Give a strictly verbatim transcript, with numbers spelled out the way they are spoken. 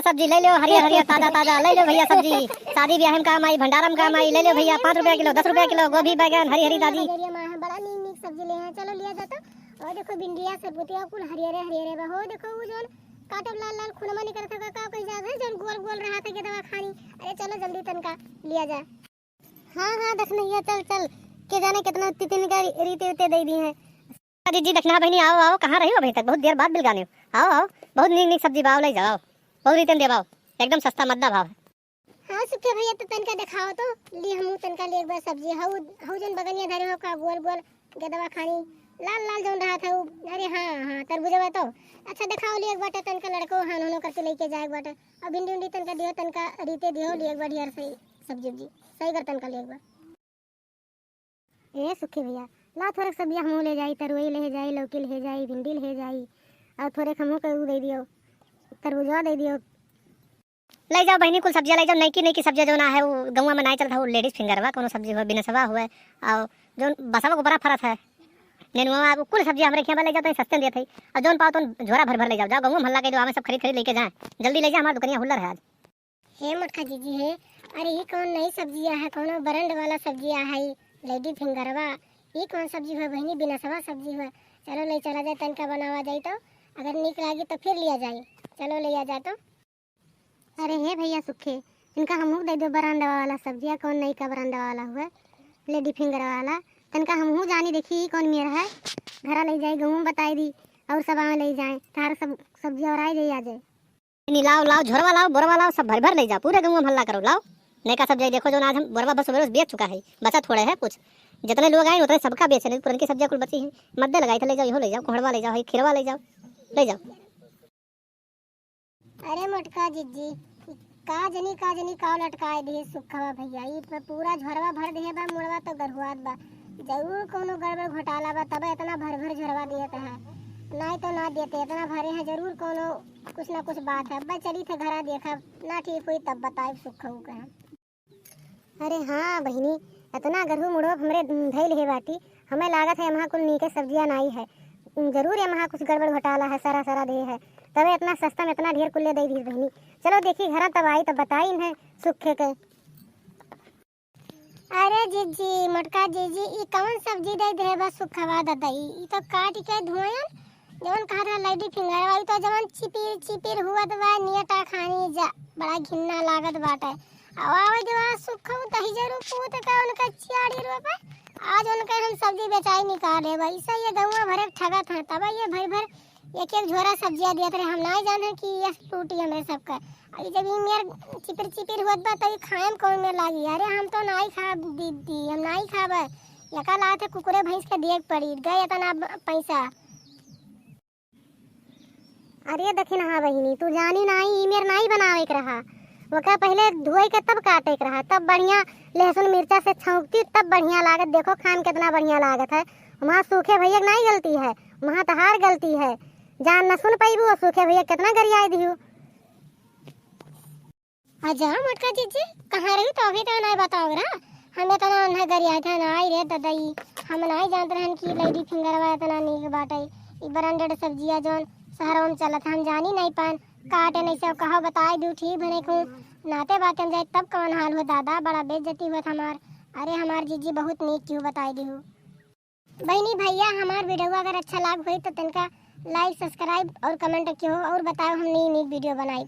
सब्जी ले लो, हरियर हरियर, ताजा ताजा ले लो भैया सब्जी। शादी ब्याह में काम आई, भंडारा में काम आई, ले लो भैया, पाँच रुपया किलो, दस रुपया किलो, गोभी, बैगन, हरी हरी दादी। बजरिया में है, बड़ा नीक नीक सब्जी ले हैं, चलो लिया जा तो। और देखो भिंडिया, सरबुतिया, कुल हरियरे हरियरे बा। हो देखो वो जौन काटब लाल लाल खूनमा निकलत है, का कही जात है, जौन गोल गोल रहत है गेदवा खानी। अरे चलो जल्दी तनका लिया जा। हाँ हाँ दखनैया, चल चल, के जाने कितना तितिन का री-, रीते उते दे दी है। अरे जी दखना बहिनी, आओ आओ, कहाँ रही हो अभी तक, बहुत देर बाद बिलगाने हो। आओ आओ, बहुत नीक नीक सब्जी बा, आओ ले जाओ, बहुत रीते में देबाओ, एकदम सस्ता मद्दा भाव है। हाँ सुखे भैया, तो तनका देखाओ तो, ली हमहू तनका ले एक बार सब्जी। हऊ हऊ जौन बगनिया धरे हो का, गोल गोल गेदवा खानी, लाल लाल जौन रहत है उ। अरे हाँ हाँ, तरबूजवा तो। अच्छा देखाओ ली एक बाटे, तनका लड़को हान होनो करके लेके जाए एक बाटे। और भिंडी उंडी तनका दियो, तनका रीते दियो, ली एक बार ढेर सही सब्जी उब्जी सही कर तनका ली एक बार। ए सुखे भैया, ला थोड़े सब्जिया हमहू ले जाई, तरुई ले जाई, लौकी ले जाई, भिंडी ले जाई, और थोड़े हमहू के ऊ दे दियो, तरबूजवा दे दियो। ले जाओ बहिनी, कुल सब्जिया ले जाओ, नईकी नईकी सब्जिया जौन है, वो गौवा में नाई चलत है, वो लेडीज फिंगरवा, कोनो सब्जी हो, बिनसवा हुए, और जौन बसवा के ऊपरा फरत है, नेनुआ, वो कुल सब्जिया हमरे खियाँ बा, ले जाओ, तो सस्ते में देत है, और जौन पाओ तो झोरा भर भर ले जाओ, जाओ गौवा में हल्ला कह दो, हमें सब खरीद खरीद लेके जाए, जल्दी ले जाओ, हमार दुकनिया हुल्लर है आज। हे मोटका जीजी हे, अरे ई कौन नई सब्जिया है, कौनो ब्रांड वाला सब्जिया है, लेडी फिंगरवा, ई कौन सब्जी हुए बहिनी, बिनसवा सब्जी हुए, चलो ले चला जाए, तनका बनावा जाई तो, अगर नीक लागी तो फिर लिया जाई, चलो ले आ जाए तो। अरे हे भैया सुखे, इनका हमहू दे दो बरांडा वाला सब्जिया, कौन नई का बरांडा वाला हुआ, लेडी फिंगर वाला। तनका हमहू जानी देखी ई कौन मेर है, घरा ले जाए, गौवा में बताई दी, और सब आवे ले जाए, तार सब सब्जिया और आए जाए, आ जाए। नहीं, लाओ लाओ, झोरवा लाओ, बोरवा लाओ, सब भर भर ले जाओ, पूरे गौवा में हल्ला करो, लाओ। नयका सब्जिया देखो जौन आज हम बोरवा बस सुबह बेच चुका है, बचा थोड़े है कुछ, जितने लोग आए उतने सबका बेचे, नहीं पुरनकी सब्जिया कुल बची है, मद्दे लगाई थे, ले जाओ, इहो ले जाओ, कोहड़वा ले जाओ, है खीरवा ले जाओ, ले जाओ। अरे मोटका जिज्जी, ई का जनी, का जनी, का लटकाए दिहे सुखवा भैया। ई प-, पूरा झोरवा भर दिहे बा, मुड़वा तो गरुआत बा। जरूर कौनो गड़बड़ घोटाला बा, तबे इतना भर भर झोरवा दिए त है, नाई तो ना देते। इतना भरे हैं, जरूर कौनो कुछ ना कुछ बात है। अब चली थे घरा देखा, ना ठीक हुई तब बताइब सुखऊ के हम। अरे हाँ बहिनी, इतना गरहू मुड़ोप हमरे धइल हे बाटी, हमें लागत है एमहा कुल नीके सब्जिया नाई है। जरूर एमहा कुछ गड़बड़ घोटाला है, सरा सरा दे है, तबे इतना सस्ता में इतना ढेर कुल्ले दे दी बहिनी। चलो देखी घरा तब आई तब बताई इन्हें सुखे के। अरे जीजी, मोटका जीजी, ई कौन सब्जी दे दे बा सुखवा ददई? ई तो काट के धोयन, जवन कहा था लेडी फिंगर, वही तो जवन चिपिर चिपिर हुआ तो वह नियटा खानी जा, बड़ा घिन्ना लागत बाटे। अब आवे जो आ सुखऊ तही जरूर पूत का उनका चियाड़ी रोपे। आज उनके हम सब्जी बेचाई निकाले, वैसे ये गौवा भरे ठगत हैं, तब ये भर भर एक एक झोरा सब्जिया दिया रहे। हम नाई जाने कि ये टूटी हमरे सबका। अभी जब ई मेर चिपिर चिपिर होत बा, तब ई खाए में कौन मेर लागी? अरे हम तो नाई खाब दीदी, हम नाई खाब। एका लागत है कुकुरे भैंस के दिए के पड़ी, गए इतना ब-, पैसा। अरे दखिनहा बहिनी, तू जानी नाई, ई मेर नाई बनावे के रहा। ओका पहिले धोए के तब काटे के रहा, तब बढ़िया लहसुन मिर्चा से छौंकती, तब बढ़िया लागत। देखो खान कितना बढ़िया लागत है। वहाँ सूखे भैया के नाई गलती है, वहाँ तहार गलती है। जान न सुन पैबू, सूखे भैया कितना गरियाए दिहू। अच्छा मोटका जीजी, कहाँ रही तो अभी तो नाई बताओ रहा। हमें तो ना उन्हें गरियाए थे ना आई रे ददई। हम नाई जानत रहन कि लेडी फिंगरवा इतना नीक बाटे। ई ब्रांडेड सब्जिया जौन शहरवा में चलत है, हम जानी नाई पान। काटे नहीं सब कहो बताए दू ठीक भने को। नाते बाते हम जाए तब कौन हाल हो दादा, बड़ा बेइज्जती हुआ था हमार। अरे हमार जीजी बहुत नीक क्यों बताए दिहू। बहिनी भैया हमार वीडियो अगर अच्छा लाग होई तो तनका like, subscribe और comment कियो और बताओ हम नई नई वीडियो बनाई।